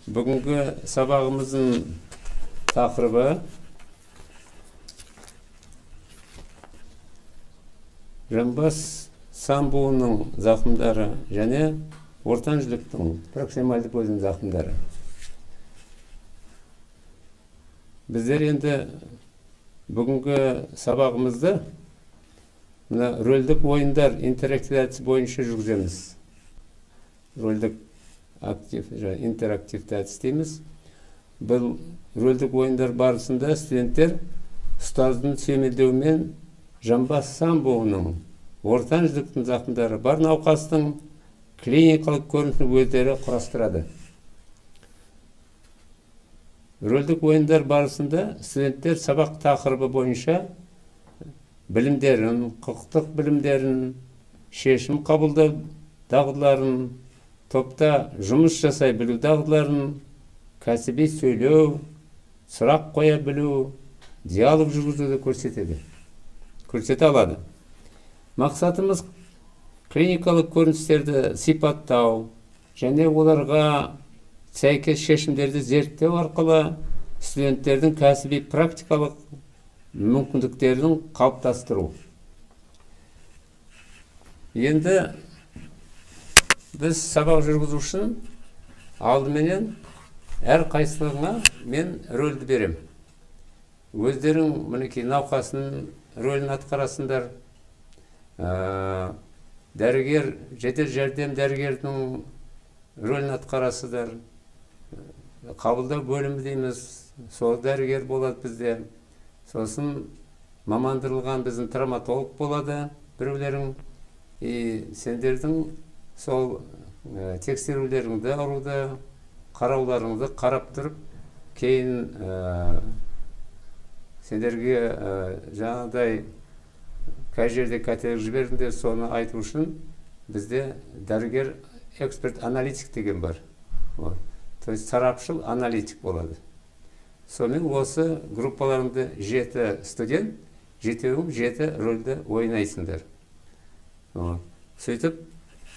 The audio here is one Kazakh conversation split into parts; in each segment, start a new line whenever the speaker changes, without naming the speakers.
Бүгінгі сабағымыздың тақырыбы жамбас сан буынының зақымдары және ортан жіліктің проксимальды көзінің зақымдары. Біздер енді бүгінгі сабағымызды мына рөлдік ойындар интерактивті әдіс бойынша жүргіземіз. Рөлдік актив, интерактивті әдіс дейміз. Бұл рөлдік ойындар барысында студенттер ұстаздың сүйемелдеуімен жамбас сан буынының, ортан жіліктің зақымдары бар науқастың клиникалық көрінісін өздері құрастырады. Рөлдік ойындар барысында студенттер сабақ тақырыбы бойынша білімдерін, құқықтық білімдерін, шешім қабылдау дағдыларын, топта жұмыс жасай білу дағдыларын, кәсіби сөйлеу, сұрақ қоя білу, диалог жүргізуді көрсетеді. Көрсете алады. Мақсатымыз клиникалық көріністерді сипаттау және оларға сәйкес шешімдерді зерттеу арқылы студенттердің кәсіби практикалық мүмкіндіктерін қалыптастыру. Енді біз сабақ жүргізу үшін алдыменен әр қайсыларыңа мен рөлді берем. Өздерің мінекей науқасының рөлін атқарасыңдар. Дәрігер, жедел жәрдем дәрігердің рөлін атқарасыздар. Қабылдау бөлімі дейміз, сол дәрігер болады бізде. Сосын мамандырылған біздің травматолог болады біреулерің. И сендердің сол тексерулеріңді, ауруды, қарауларыңды қарап тұрып, кейін сендерге жаңағыдай қай жерде қателік жібердіңдер, соны айту үшін бізде дәрігер эксперт аналитик деген бар. Вот. То есть сарапшыл аналитик болады. Сонымен осы группаларыңды 7 студент, жетеуің 7 рөлді ойнайсыңдар. Вот. Сөйтіп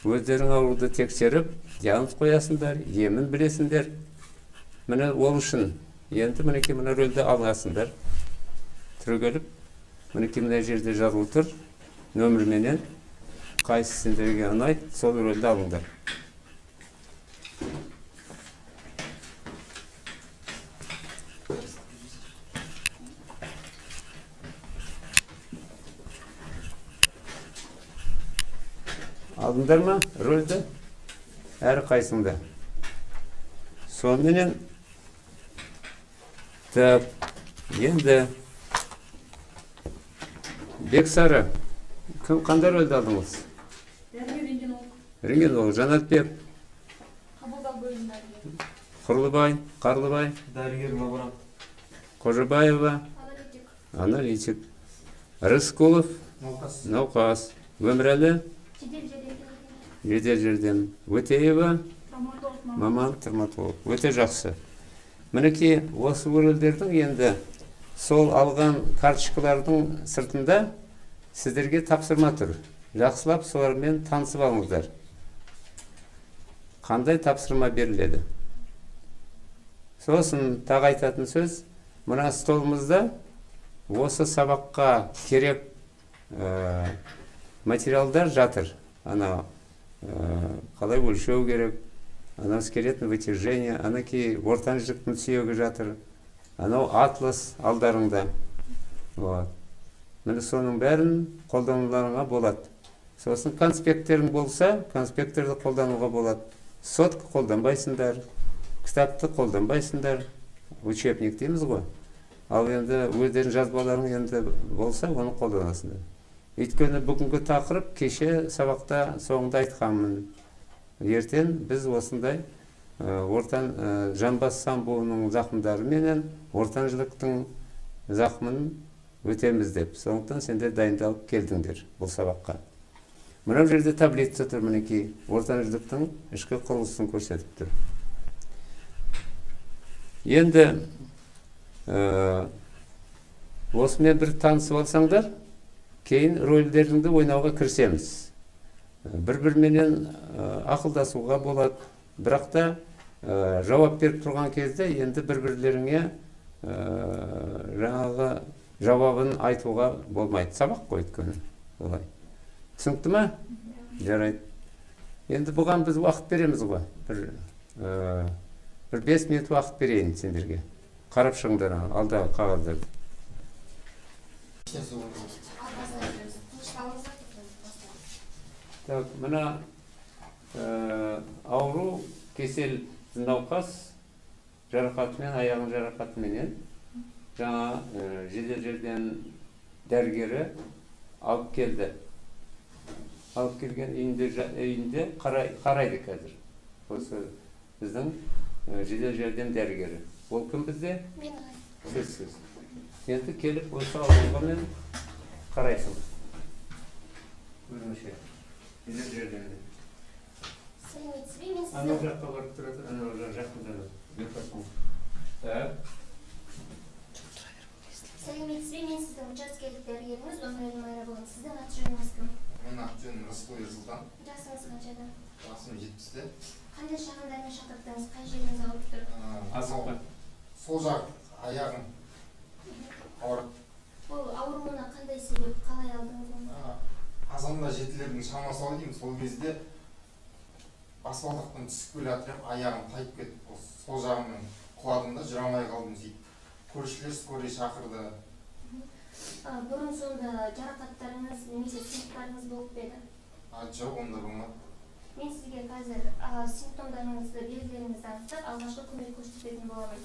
өздерің ауруды тексеріп, диагноз қоясыңдар, емін білесіңдер. Міне ол үшін енді мінекей мына рөлді аласыңдар. Түрегеліп, мінекей мына жерде жазылып тұр, нөмірменен қайсысы сендерге ұнайды, сол рөлді алыңдар. Алдыңдар ма рөлді? Әр қайсыңды. Соныменен так, енді Бексары, кім қандай рөлді алдыңыз?
Дәрігер рентгенолог.
Рентгенолог. Жанатбек.
Қабылдау бөлімінің дәрігері.
Құрлыбай, Қарлыбай.
Дәрігер лаборант.
Қожабаева.
Аналитик.
Аналитик. Рыскулов.
Науқас.
Науқас. Өмірәлі.
Жедел жәрдем.
Жедел жәрдем. Өтеева.
Травматолог маман.
Маман травматолог. Өте жақсы. Мінекей осы рөлдердің енді сол алған карточкалардың сыртында сіздерге тапсырма тұр. Жақсылап солармен танысып алыңыздар. Қандай тапсырма беріледі? Сосын тағы айтатын сөз, мына столымызда осы сабаққа керек материалдар жатыр. Ана қалай өлшеу керек, анау скелетное вытяжение, анакей ортан жіліктің сүйегі жатыр, анау атлас алдарыңда. Вот. Міне соның бәрін қолдануларыңа болады. Сосын конспекттерің болса, конспекттерді қолдануға болады. Сотка қолданбайсыңдар, кітапты қолданбайсыңдар, учебник дейміз ғой. Ал енді өздерінің жазбаларың енді болса, оны қолданасыңдар. Өйткені бүгінгі тақырып кеше сабақта соңында айтқанмын. Ертең біз осындай ортан жамбас сан буынының зақымдары менен ортан жіліктің зақымын өтеміз деп. Сондықтан сендер дайындалып келдіңдер бұл сабаққа. Мынау жерде таблица тұр, мінекей, ортан жіліктің ішкі құрылысын көрсетіп тұр. Енді осымен бір танысып алсаңдар, кейін рөлдеріңді ойнауға кірісеміз. Бір-бірменен ақылдасуға болады. Бірақ та Жауап беріп тұрған кезде енді бір бірлеріңе жаңағы жауабын айтуға болмайды, сабақ қой өйткені. Олай түсінікті ма? Жарайды, енді бұған біз уақыт береміз ғой, бір 5 минут уақыт берейін сендерге. Қарап шығыңдар ана алдағы қағаздарды.
Ешнәрсе болмайды.
Так, мына ауру, кесел, науқас жарақатымен, аяғының жарақатыменен жаңа жедел жәрдем дәрігері алып келді. Алып келген үйінде, үйінде қарайды қазір. Осы біздің жедел жәрдем дәрігері. Ол кім бізде?
Мен.
Сізсіз. Енді келіп осы ауруға қарайсың. Өзіңше. Жедел жәрдемде.
Сәлеметсіз бе, мен
Анау
сізді
жаққа барып тұрады, анау жақ жақында микрофон. Так.
Сәлеметсіз бе, мен сіздің учаскелік дәрігеріңіз Өмірәлі Майрабұлы. Сіздің аты жөніңіз кім?
Менің аты жөнім Рысқұл Ерсұлтан.
Жасыңыз қаншада?
Жасым 70-те.
Қандай шағымдармен шақырттыңыз? Қай жеріңіз ауырып тұр?
Асықпа.
Сол жақ аяғым ауырады.
Ол ауруына қандай себеп, қалай алдыңыз оны?
Азанда 7-лердің шамасы ау деймін, сол кезде баспалдақтан түсіп келе жатыр едім, аяғым тайып кетіп, осы сол жағымнан құладым да, жүре алмай қалдым. Сөйтіп көршілер скорый шақырды.
Бұрын сонда жарақаттарыңыз немесе сынықтарыңыз болып па еді?
А, жоқ, ондай болмады.
Мен сізге қазір симптомдарыңызды, белгілеріңізді анықтап, алғашқы көмек көрсететін боламын.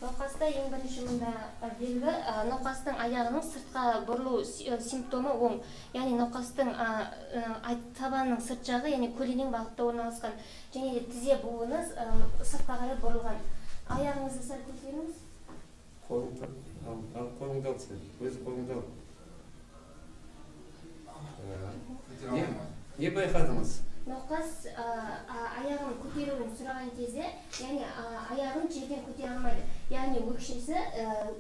Науқаста ең бірінші мұнда белгі науқастың аяғының сыртқа бұрылу симптомы оң, яғни науқастың табанының сырт жағы, яғни көлденең бағытта орналасқан және де тізе буыны сыртқа қарай бұрылған. Аяғыңызды сәл көтеріңіз.
Қолыңды ал, ал, қолыңды ал сен. Өз қолыңды ал.
Көтере алмадым.
Не байқадыңыз?
Науқас аяғын көтеруін сұраған кезде, яғни аяғын жерден көтере алмайды, яғни өкшесі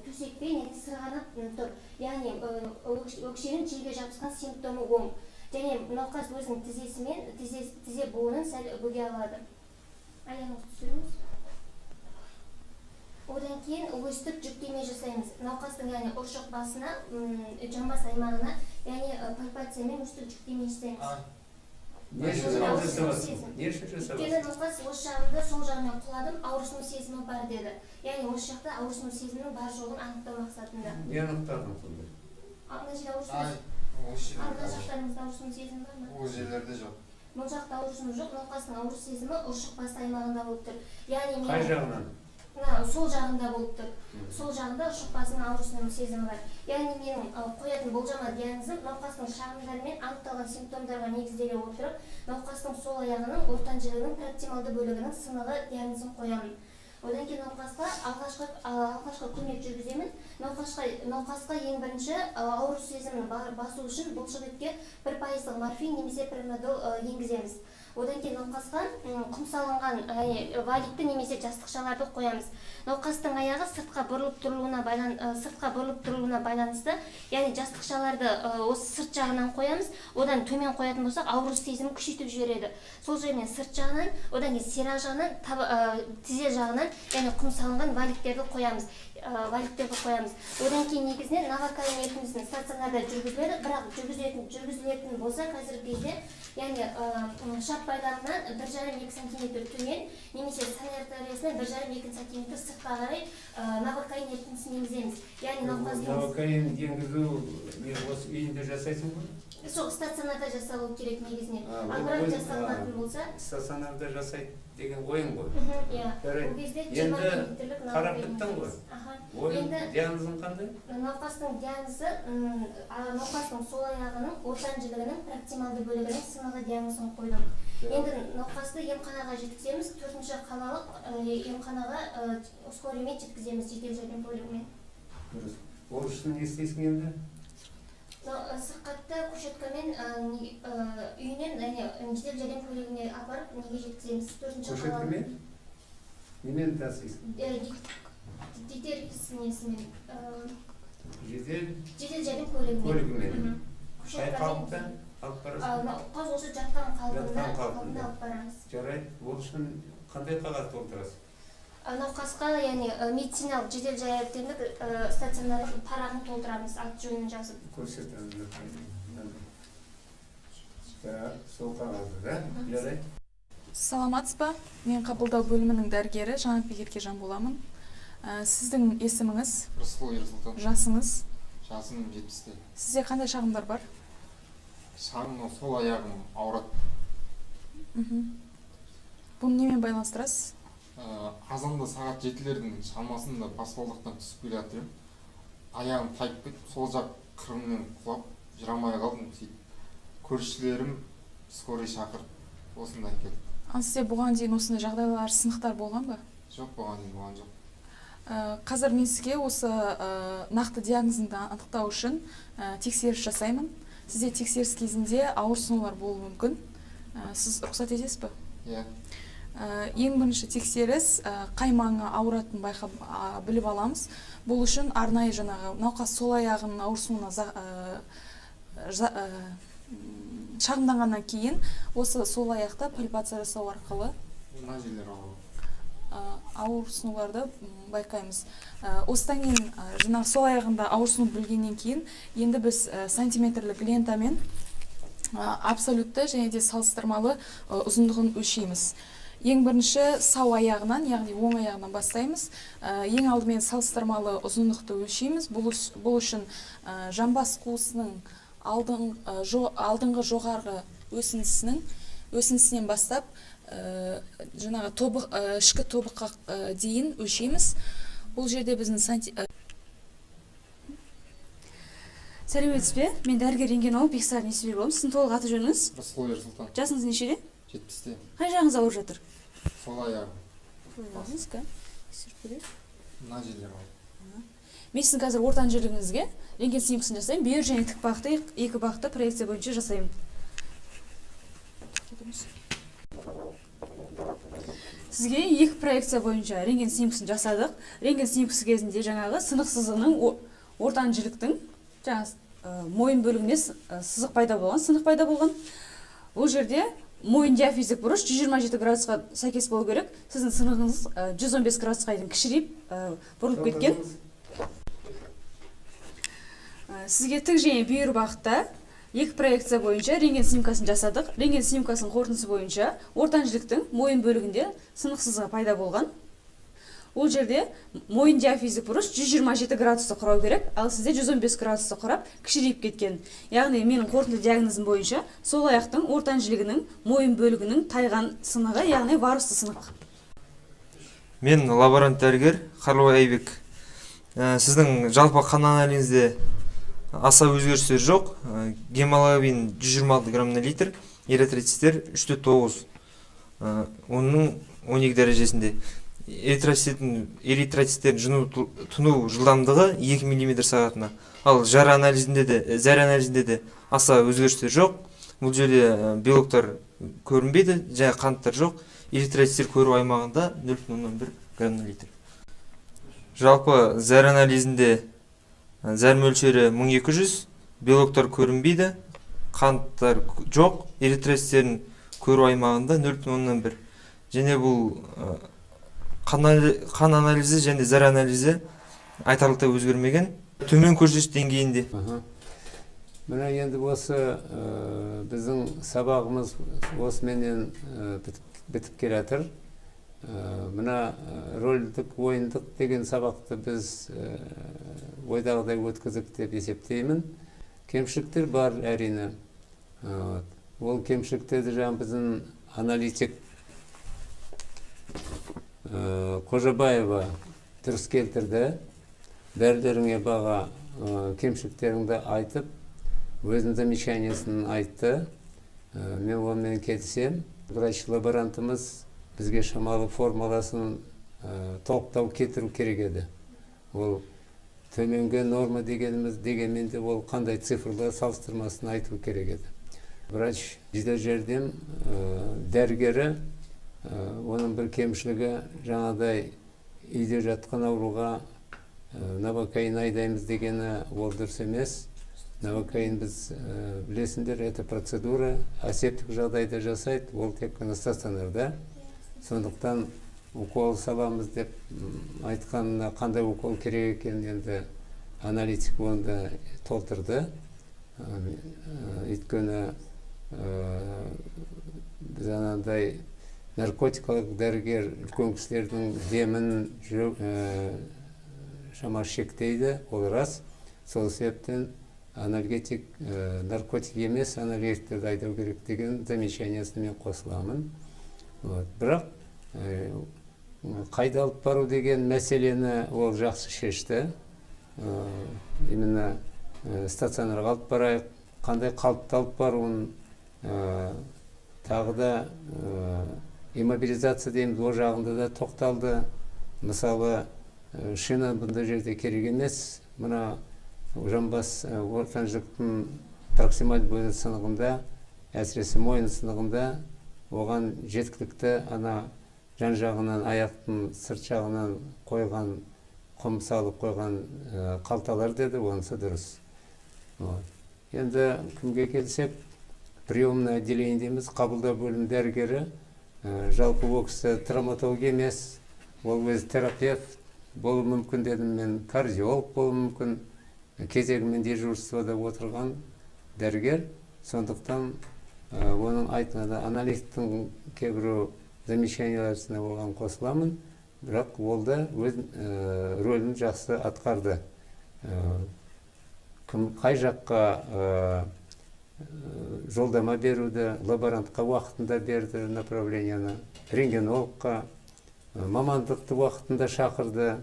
төсекпен, яғни сырғанап тұр, яғни өкшенің жерге жабысқан симптомы оң және науқас өзінің тізесімен тізе буынын сәл бүге алады. Аяғыңызды түсіріңіз. Одан кейін өстіп жүктеме жасаймыз науқастың, яғни ұршық басына, жамбас аймағына, яғни пальпациямен өстіп жүктеме жасаймыз.
Ай.
Не үшін
Өзі
соны
ауырсыну
жасаватсың?
сезім.
Не үшін
Өйткені
жасаватсың?
науқас осы жағында, сол жағынан құладым, ауырсыну сезімі бар деді, яғни осы жақта ауырсыну сезімінің бар жоғын анықтау мақсатында.
Не анықтадың сонда?
Мына жерде ауырсыну
Ай, осы
ал мына
жерлерде.
жақтарыңызда ауырсыну сезімі бар ма?
Ол жерлерде жоқ.
Бұл жақта ауырсыну жоқ. Науқастың ауыр сезімі ұршық бас аймағында болып тұр, яғни
Қай
менің
жағынан?
Мына сол жағында болып тұр. Сол жағында ұршық басының ауырсыну сезімі бар. Яғни менің қоятын болжама диагнозым: науқастың шағымдарымен анықталған симптомдарға негізделе отырып, науқастың сол аяғының ортан жілігінің проксималды бөлігінің сынығы диагнозын қоямын. Одан кейін науқасқа алғашқы көмек жүргіземін. Науқасқа ең бірінші ауру сезімін басу үшін бұлшық етке 1%-дық морфин немесе промедол енгіземіз. Одан кейін науқасқа құм салынған, яғни валикті немесе жастықшаларды қоямыз. Науқастың аяғы сыртқа бұрылып тұрылуына байланысты, яғни жастықшаларды осы сырт жағынан қоямыз. Одан төмен қоятын болсақ, ауру сезімін күшейтіп жібереді. Сол жерінен, сырт жағынан, одан кейін сирақ жағынан, тізе жағынан, яғни құм салынған валиктерді қоямыз. Одан кейін негізінен новокаин ерітіндісін стационарда жүргізіледі, бірақ жүргізілетін болса, қазіргі кезде, яғни шап байламынан 1,5-2 сантиметр төмен немесе сан артериясынан 1,5-2 сантиметр сыртқа қарай новокаин ерітіндісін енгіземіз, яғни науқастың
Новокаин енгізу не, осы үйінде жасайсың ғой?
Сол стационарда жасалу керек негізінен.
А,
Ал
ол
бірақ жасалынатын болса.
Стационарда жасайды деген ойың ғой.
Иә.
Жарайды.
Ол кезде
Енді
20 миллилитрлік
қарап
новокаин
біттің ғой?
енгіземіз. Аха.
Ойың,
Енді
диагнозың қандай?
Науқастың диагнозы науқастың сол аяғының ортан жілігінің проксималды бөлігінің сынығы диагнозын қойдым. Енді науқасты емханаға жеткіземіз, төртінші қалалық емханаға скорыймен жеткіземіз, жедел жәрдем көлігімен.
Дұрыс. Ол үшін не істейсің енді?
Сырқатты кушеткамен үйінен, яғни жедел жәрдем көлігіне апарып, неге жеткіземіз, төртінші қалалық.
Кушеткамен немен тасисың?
Дитервис несімен,
Жедел
жедел жәрдем көлігімен.
көлігімен.
Мгм.
Қай қалыпта алып барасың?
Науқас осы жатқан қалпында
Жатқан қалпында.
қалпында алып барамыз.
Жарайды. Ол үшін қандай қағаз толтырасың?
Науқасқа, яғни медициналық жедел жәрдемдік стационарлық парағын толтырамыз, аты жөнін жазып.
Көрсетеміз. Так, сол қағазды да, жарайды.
Саламатсыз ба? Мен қабылдау бөлімінің дәрігері Жанатбек Еркежан боламын. Сіздің есіміңіз?
Рысқұл Ерсұлтан.
Жасыңыз?
Жасым 70-те.
Сізде қандай шағымдар бар?
Шағым, мынау сол аяғым ауырады.
Бұны немен байланыстырасыз?
Азанда сағат 7-лердің шамасында баспалдақтан түсіп келе жатыр едім, аяғым тайып кетіп, сол жақ қырыммен құлап, жүре алмай қалдым. Сөйтіп көршілерім скорый шақырып, осында әкелді.
Ал сізде бұған дейін осындай жағдайлар, сынықтар болған ба?
Жоқ, бұған дейін болған жоқ.
Қазір мен сізге осы нақты диагнозыңды анықтау үшін тексеріс жасаймын. Сізде тексеріс кезінде ауырсынулар болуы мүмкін. Сіз рұқсат етесіз бе?
Иә.
Ең бірінші тексеріс, қай маңы ауыратынын байқап, біліп аламыз. Бұл үшін арнайы жаңағы науқас сол аяғының ауырсуына шағымданғаннан кейін осы сол аяқта пальпация жасау арқылы
Мына жерлер ауырады.
Ауырсынуларды байқаймыз. Осыдан кейін, жаңағы сол аяғында ауырсыну білгеннен кейін, енді біз сантиметрлік лентамен абсолютті және де салыстырмалы ұзындығын өлшейміз. Ең бірінші сау аяғынан, яғни оң аяғынан бастаймыз. Ең алдымен салыстырмалы ұзындықты өлшейміз. Бұл үшін жамбас қуысының алдыңғы жоғарғы өсіндісінен бастап жаңағы тобық, ішкі тобыққа дейін өлшейміз. Бұл жерде біздің
Сәлеметсіз бе? Мен дәрігер рентгенолог Бексары Несібек боламын. Сіздің толық аты жөніңіз?
Рысқұл Ерсұлтан.
Жасыңыз нешеде?
70-те.
Қай жағыңыз ауырып жатыр?
Сол аяғым.
Сол аяғыңыз, тексеріп көрейік.
Мына жерлер ауырады.
Мен сіздің қазір ортан жілігіңізге рентген снимкасын жасаймын. Бүйір және тік бағытта, екі бағытта проекция бойынша жасаймын. Тоқтатыңыз. Сізге екі проекция бойынша рентген снимкасын жасадық. Рентген снимкасы кезінде жаңағы сынық сызығының ортан жіліктің жаңағы мойын бөлігіне сызық пайда болған, сынық пайда болған. Бұл жерде мойын диафиздік бұрыш 127 градусқа сәйкес болу керек. Сіздің сынығыңыз 115 градусқа дейін кішірейіп, бұрылып кеткен. Сізге тік және бүйір бағытта екі проекция бойынша рентген снимкасын жасадық. Рентген снимкасының қорытындысы бойынша ортан жіліктің мойын бөлігінде сынық сызығы пайда болған. Ол жерде мойын диафиздік бұрыш 127 градусты құрау керек, ал сізде 115 градусты құрап, кішірейіп кеткен. Яғни менің қорытынды диагнозым бойынша сол аяқтың ортан жілігінің мойын бөлігінің тайған сынығы, яғни варусты сынық.
Мен лаборант дәрігер Қарлыбай Айбек. Сіздің жалпы қан анализіңізде аса өзгерістер жоқ. Гемоглобин 126 грамм на литр, эритроциттер 3,9, оның 12 дәрежесінде. Эритроциттердің тұну жылдамдығы 2 мм сағатына. Ал жар анализінде де, зәр анализінде де аса өзгерістер жоқ. Бұл жерде белоктар көрінбейді және қанттар жоқ. Эритроциттер көру аймағында 0,1 грамм на литр. Жалпы зәр анализінде зәр мөлшері 1200, белоктар көрінбейді, қанттар жоқ, эритроциттердің көру аймағында 0,1. Және бұл қан анализі және зәр анализі айтарлықтай өзгермеген, төмен көрсеткіш деңгейінде.
Міне, енді осы біздің сабағымыз осыменен бітіп келе жатыр. Мына рөлдік ойындық деген сабақты біз ойдағыдай өткіздік деп есептеймін. Кемшіліктер бар, әрине. Вот. Ол кемшіліктерді жаңа біздің аналитик Қожабаева дұрыс келтірді. Бәрілеріңе баға, кемшіліктеріңді айтып, өзінің замечаниесін айтты. Мен онымен келісемін. Врач лаборантымыз бізге шамалы формуласын толықтау кетіру керек еді. Ол төменгі норма дегеніміз, дегенмен де, ол қандай цифрлар салыстырмасын айту керек еді. Врач жедел жәрдем дәрігері, оның бір кемшілігі, жаңағыдай үйде жатқан ауруға новокаин айдаймыз дегені, ол дұрыс емес. Новокаин, біз білесіңдер, это процедура асептик жағдайда жасайды, ол тек қана стационарда. Сондықтан Укол саламыз деп айтқанына, қандай укол керек екенін енді аналитик оны да толтырды. Өйткені біз анандай наркотикалық дәрігер үлкен кісілердің демін шама шектейді, ол рас. Сол себептен анальгетик, наркотик емес анальгетиктерді айдау керек деген замечаниясына мен қосыламын. Вот. Бірақ қайда алып бару деген мәселені ол жақсы шешті. Именно стационарға алып барайық, қандай қалыпта алып баруын, тағы да иммобилизация дейміз, ол жағында да тоқталды. Мысалы, шина бұндай жерде керек емес. Мына жамбас, ортан жіктің проксималь бөлігі сынығында, әсіресе мойын сынығында оған жеткілікті ана жан жағынан, аяқтың сырт жағынан қойған, құм салып қойған қалталар деді, онысы дұрыс. Вот. Енді кімге келсек, приемное отделение дейміз, қабылдау бөлім дәрігері, жалпы ол кісі травматолог емес, ол өзі терапевт болуы мүмкін дедім мен, кардиолог болуы мүмкін, кезегімен дежурствода отырған дәрігер. Сондықтан оның айтқан, аналитиктің кейбіреу замечанияларына оған қосыламын, бірақ ол да өз рөлін жақсы атқарды. Кім қай жаққа жолдама беруді, лаборантқа уақытында берді направлениені, рентгенологқа, мамандықты уақытында шақырды.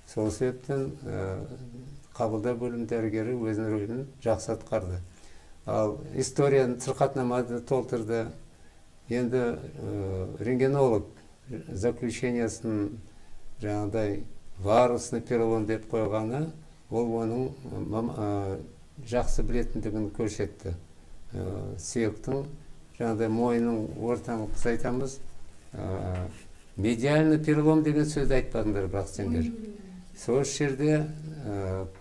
Сол себептен қабылдау бөлім дәрігері өзінің рөлін жақсы атқарды. Ал историяны, сырқатнаманы толтырды. Енді рентгенолог заключениясын жаңағыдай варусный перелом деп қойғаны, ол оның жақсы білетіндігін көрсетті. Сүйектің жаңағыдай мойынның ортаңғы, біз айтамыз, медиальный перелом деген сөзді айтпадыңдар. Бірақ сендер сол жерде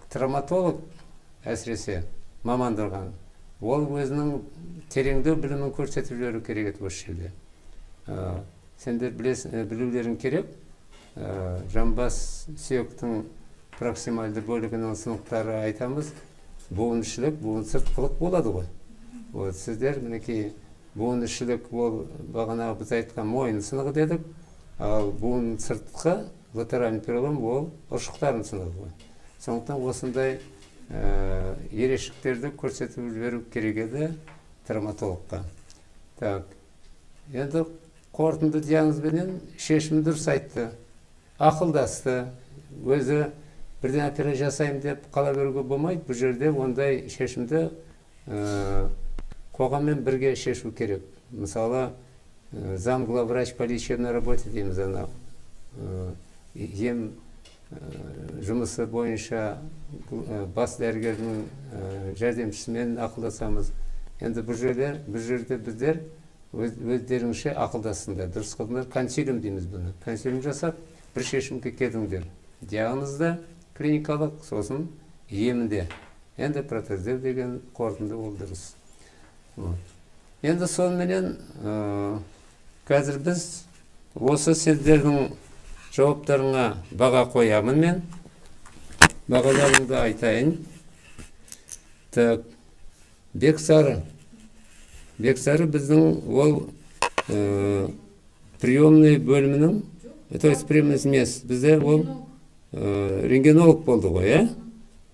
травматолог, әсіресе мамандырған, ол өзінің тереңдеу білімін көрсетіп жіберу керек еді осы жерде. Сендер білесің, білулерің керек, жамбас сүйектің проксимальды бөлігінің сынықтары айтамыз, буынішілік, буын сыртқылық болады ғой. Вот сіздер мінекей, буынішілік ол бағанағы біз айтқан мойын сынығы дедік, ал буын сыртқы, латеральный перелом, ол ұршықтардың сынығы ғой. Сондықтан осындай ерекшеліктерді көрсетіп жіберу керек еді травматологқа. Так, енді қорытынды диагнозбенен шешім дұрыс айтты, ақылдасты. Өзі бірден операция жасаймын деп қала беруге болмайды. Бұл жерде ондай шешімді қоғаммен бірге шешу керек. Мысалы, зам главврач по лечебной работе дейміз, анау ем жұмысы бойынша бас дәрігердің жәрдемшісімен ақылдасамыз. Енді бұл жерде біздер өздеріңше ақылдасыңдар, дұрыс қылдыңдар. Консилиум дейміз бұны, консилиум жасап, бір шешімге келдіңдер: диагнозда клиникалық, сосын емінде, енді протездеу деген қорытынды, ол дұрыс. Вот. Енді соныменен қазір біз осы сіздердің жауаптарыңа баға қоямын мен, бағаларыңды айтайын. Так, Бексары. Бексары біздің ол приемный бөлімінің, то есть приемный емес, бізде ол рентгенолог болды ғой, иә.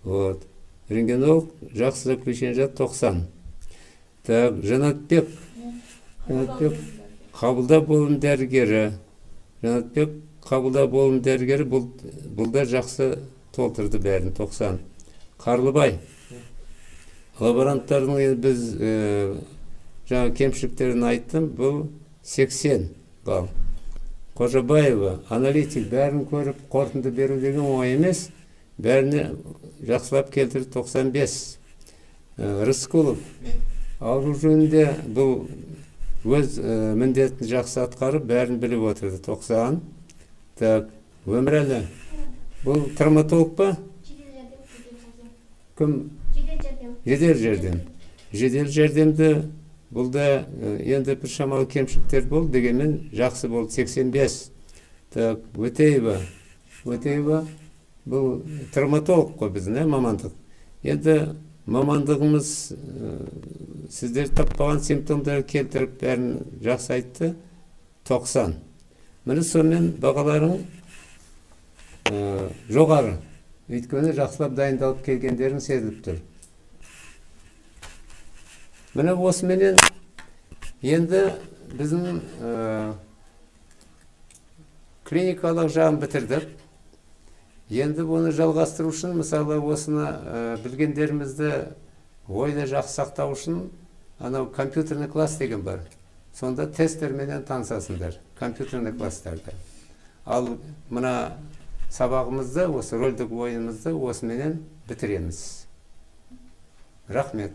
Вот, рентгенолог жақсы заключение жазды, 90. Так, Жанатбек. Жанатбек қабылдау бөлім дәрігері. Жанатбек қабылдау бөлім дәрігері, бұл да жақсы толтырды бәрін, 90. Қарлыбай, лаборанттардың енді біз жаңа кемшіліктерін айттым, бұл 80 балл. Қожабаева, аналитик, бәрін көріп қорытынды беру деген оңай емес, бәріне жақсылап келтірді, 95. Рыскулов ауру жөнінде бұл өз міндетін жақсы атқарып, бәрін біліп отырды, 90. Так, Өмірәлі, бұл травматолог па?
Жедел жәрдем, жедел жәрдем.
Кім?
Жедел жәрдем.
Жедел жәрдем. Жедел жәрдемді бұл да енді бір шамалы кемшіліктер болды, дегенмен жақсы болды, 85. Так, Өтеева. Өтеева бұл травматолог қой біздің, ә, мамандық. Енді мамандығымыз сіздер таппаған симптомдар келтіріп, бәрін жақсы айтты. 90. Міне, сонымен бағаларың жоғары. Өйткені жақсылап дайындалып келгендерің сезіліп тұр. Міне, осыменен енді біздің клиникалық жағын бітірдік. Енді бұны жалғастыру үшін, мысалы, осыны білгендерімізді ойда жақсы сақтау үшін анау компьютерный класс деген бар. Сонда тесттерменен танысасыңдар, компьютерный класстарда. Ал мына сабағымызды, осы рөлдік ойынымызды осыменен бітіреміз. Рахмет.